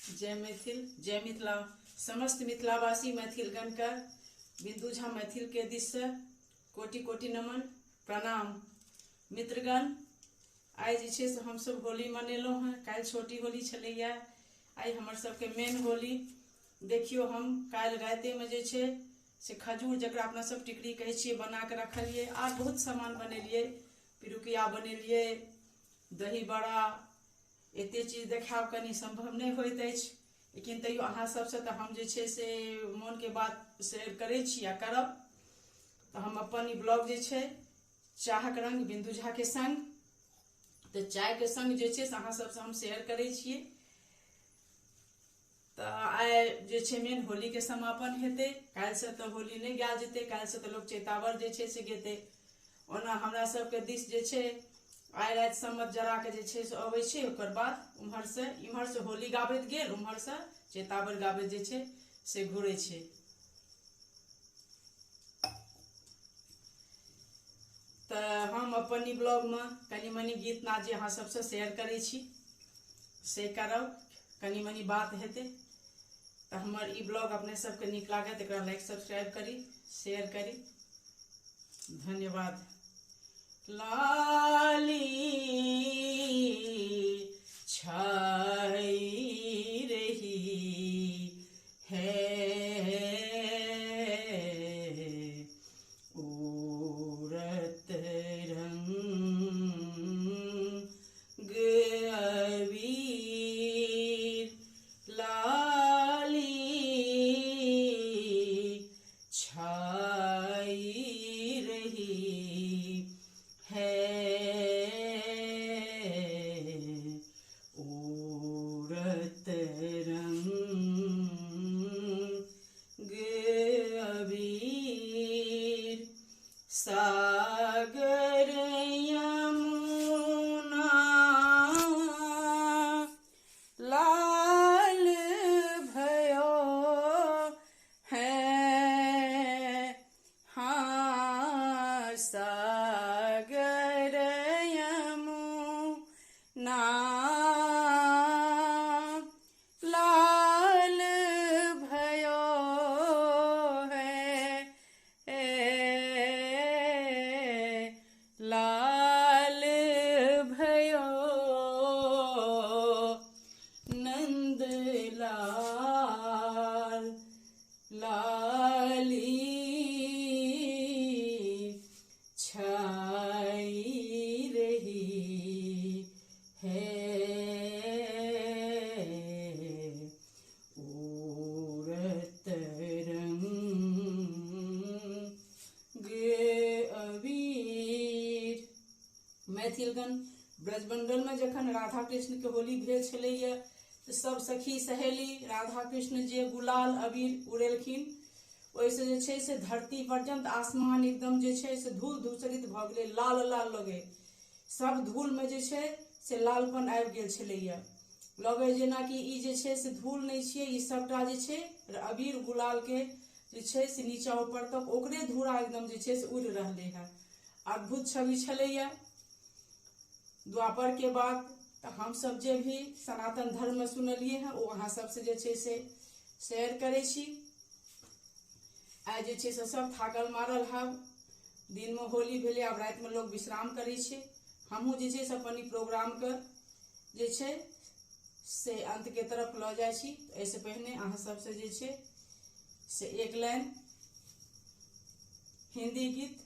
जय मैथिल, जय मिथिला। समस्त मिथिलावासी मैथिलगण के बिंदु झा मैथिल के दिस से कोटि कोटि नमन प्रणाम। मित्रगण, आइ जे छै से हमसब होली मनेलहुँ हँ। काल्हि छोटी होली छलैया, आइ हमर सबके मेन होली। देखियौ, हम काल्हि रातिमे जे छै से खजूर, जकरा अपना सब टिकरी कहै छियै, बना के रखलियै। आर बहुत सामान बनेलियै, पिरुकिया बनेलियै, दही बड़ा, एते चीज देखायब कनि सम्भव नहि होइत अछि, लेकिन तैयो अहाँ सबसँ तऽ हम जे छै से मोनके बात शेयर करै छी आ करब। तऽ हम अपन ई ब्लॉग जे छै चाहक रंग बिंदु झा के संग, तऽ चायके संग जे छै से अहाँ सबसँ हम शेयर करै छियै। तऽ आइ जे छै मेन होलीके समापन हेतै। काल्हिसँ तऽ होली नहि गायल जेतै, काल्हिसँ तऽ लोक चैतावर जे छै से गेतै। ओना हमरा सबके दिस जे छै आइ राति सम्मत जरा के जे छै से अबै छै, ओकर बाद उम्हरसँ इम्हरसँ होली गाबैत गेल, उम्हरसँ चैतावर गाबैत जे छै से घुरै छै। तऽ हम अपन ई ब्लॉगमे कनि मनि गीत नाद जे अहाँ सबसँ शेयर करै छी से करब, कनि मनि बात हेतै। तऽ हमर ई ब्लॉग अपने सबके नीक लागत, एकरा लाइक सब्सक्राइब करी, शेयर करी। धन्यवाद। लाली छाई रही है, उड़त रंग अबीर, लाली छाई रही है, उड़त रंग अबीर, सागर यमुना लाल भयो है, हाँ सागर यमुना लाल भयो है, लाल भयो नंद लाल, लाली छाई रही है, उड़त रंग अबीर। मैथिलगण, ब्रजमंडल में जखन राधा कृष्ण के होली भेल छलैया तऽ सब सखी सहेली राधा कृष्ण जे गुलाल अबीर उड़ेलखिन, ओहिसँ जे छै से धरती पर्यंत आसमान एकदम जे छै से धूल धूसरित भऽ गेलै, लाल लाल लगै, सब धूल में जे छै से लालपन आबि गेल छलैया। लगै जेनाकि ई जे छै से धूल नहि छियै, ई सबटा जे छै अबीर गुलाल के जे छै से नीचा ऊपर तक ओकरे धूरा एकदम जे छै से उड़ि रहलै हँ। अद्भुत छवि छलैया। द्वापर के बाद तऽ हमसब जे भी सनातन धर्म में सुनलियै हँ ओ अहाँ सबसँ जे छै से शेयर करै छी। आइ जे छै से सब थाकल मारल हब, दिन में होली भेलै, आब राति में लोग विश्राम करै छै। हमहूँ जे छै से अपन ई प्रोग्रामके जे छै से अंत के तरफ लऽ जाइ छी। एहिसँ पहिने अहाँ सबसँ जे छै से एक लाइन हिंदी गीत,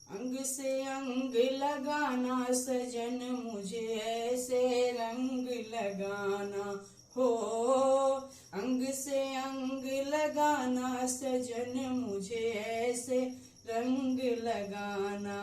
अंग से अंग लगाना सजन मुझे ऐसे रंग लगाना हो, अंग से अंग लगाना सजन मुझे ऐसे रंग लगाना।